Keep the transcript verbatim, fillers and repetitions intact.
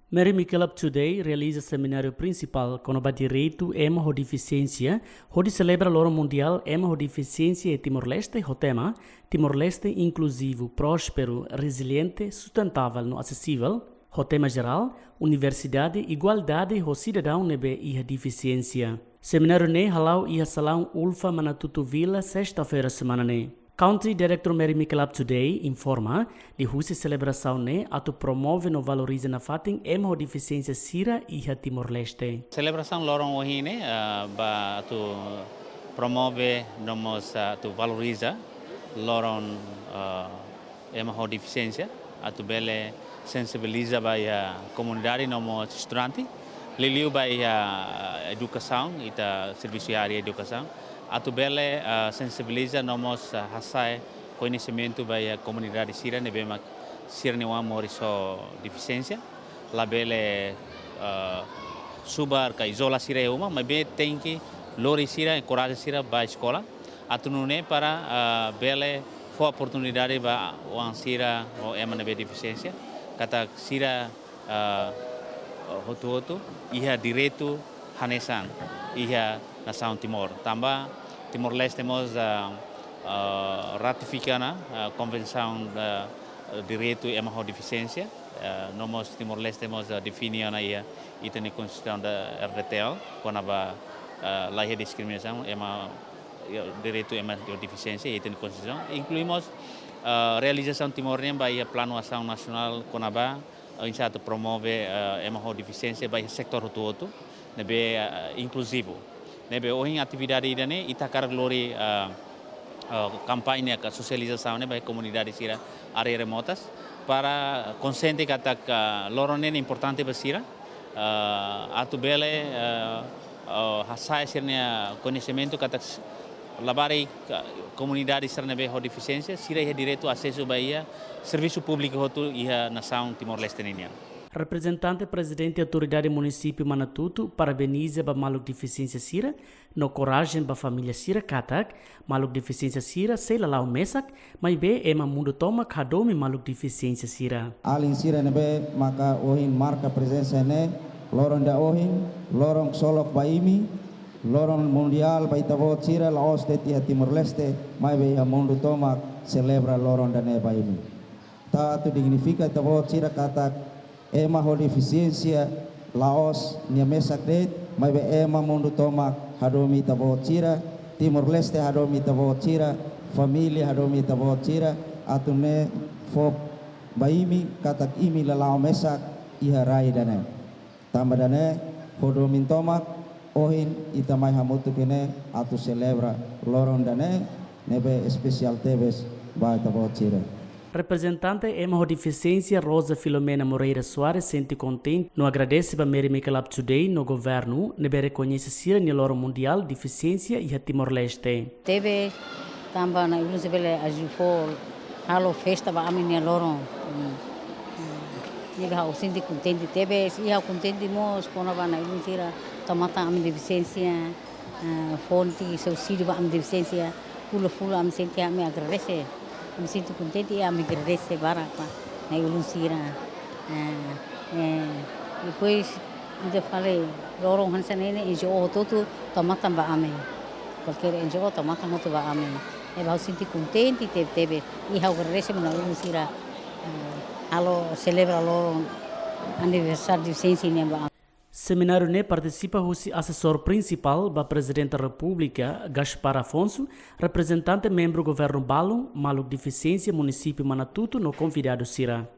Mary McKillop Today realiza semináriu prinsipál kona-ba direitu ema ho defisiénsia, hodi selebra Loron Mundiál Ema ho Defisiénsia iha Timor-Leste, ho tema Timor-Leste inkluzivu, prósperu, reziliente, sustentável no asesivel, ho tema jerál, Universidade, Igualdade ho Sidadaun ne'ebé iha Defisiénsia. Semináriu ne'e hala'o iha Salaun Ulfa Manatutu Villa, sesta-feira semana ne'e. Country Director Mary McKillop Today informa, liuhusi selebrasaun ne'e atu promove no valoriza nafatin ema ho defisiénsia sira iha Timor-Leste. Selebrasaun loron ohin ne'e, ah, ba atu promove no mós, ah, atu valoriza loron, ah, ema ho defisiénsia, atu bele sensibiliza ba iha komunidade no mós estudante, liuliu ba iha, ah, edukasaun, ita servisu iha área edukasaun, atu bele, ah, sensibiliza no mós, ah, hasa'e koñesimentu ba iha komunidade sira ne'ebé mak sira-nia oan moris ho defisiénsia, labele, ah, subar ka izola sira iha uma, maibé tenke lori sira, enkoraja sira ba eskola, atu nune'e para, ah, bele fó oportunidade ba oan sira ho ema ne'ebé defisiénsia, katak sira, ah, hotu-hotu iha direitu hanesan iha nasaun Timor. Tanba Timor-Leste mós, ah, ah, ratifika ona, ah, Konvensaun, ah, Direitu Ema ho Defisiénsia, ah, no mós Timor-Leste mós, ah, define ona iha ita-nia Konstituisaun da R D T L, kona-ba, ah, laiha diskriminasaun ema, iha direitu ema ho defisiénsia iha ita-nia Konstituisaun. Inklui mós, ah, realizasaun Timor nian ba iha planu asaun nasionál kona-ba oinsá atu promove, eh, ema ho defisiénsia ba iha setór hotu-hotu, ne'ebé, eh, inkluzivu. Ne'ebé ohin atividade ida-ne'e, ita hakarak lori, eh, eh, kampaña ka sosializasaun ne'e ba iha komunidade sira área remotas, para konxiente katak loron ne'e importante ba sira, eh, atu bele, eh, eh, hasa'e sira-nia koñesimentu katak s-, labarik, eh, komunidade sira ne'ebé ho defisiénsia, sira iha direitu asesu ba iha servisu públiku hotu iha nasaun Timor-Leste ninian. Reprezentante Prezidente Autoridade Munisípiu Manatutu parabeniza ba maluk defisiénsia sira, no korajen ba família sira katak maluk defisiénsia sira sei la la'o mesak, maibé ema mundu tomak hadomi maluk defisiénsia sira. Alin sira ne'ebé maka ohin marka prezensa ne'e, loron ida ohin, loron ksolok ba imi, loron mundiál ba ita-boot sira, la'ós de'it iha Timor-Leste, maibé iha mundu tomak selebra loron ida-ne'e ba imi. Atu dignifika ita-boot sira katak ema ho defisiénsia la'ós nia mesak de'it, maibé ema mundu tomak hadomi ita-boot sira, Timor-Leste hadomi ita-boot sira, família hadomi ita-boot sira, atu nune'e fó ba imi katak imi la la'o mesak iha rai ida-ne'e. Tanba ida-ne'e, ho domin tomak, ohin ita mai hamutuk iha ne'e atu selebra loron ida-ne'e, ne'ebé espesiál tebes ba ita-boot sira. Reprezentante ema ho defisiénsia Rosa Filomena Moreira Soares sente kontente no agradese ba Mary McKillop Today no governu ne'ebé rekoñese sira-nia loron mundiál defisiénsia iha Timor-Leste. Tebes, tanba nai-ulun sira bele ajuda fó halo festa ba ami-nia loron. Hmm. Hmm. Ne'ebé ha'u sente kontente tebes, i ha'u kontente mós kona-ba nai-ulun sira tau matan ami defisiénsia, ah, fó tiha subsídiu ba ami defisiénsia, fulan-fulan ami sente, ami agradese. Ami sente kontente i ami agradese barak ba nai-ulun sira. Ah, eh, depois, ita fali loron hanesan ne'e ne'e, N G O hotu-hotu tau matan ba ami. Kualkér N G O tau matan hotu ba ami. Ne'ebé ha'u sente kontente tebe-tebes. I ha'u agradese ba nai-ulun sira, eh, halo selebra loron aniversáriu defisiénsia nian ba ami. Semináriu ne'e partisipa husi Asesór Prinsipál ba Prezidente Repúblika, Gaspar Afonso, reprezentante membru governu balun, maluk defisiénsia munisípiu Manatutu no konvidadu sira.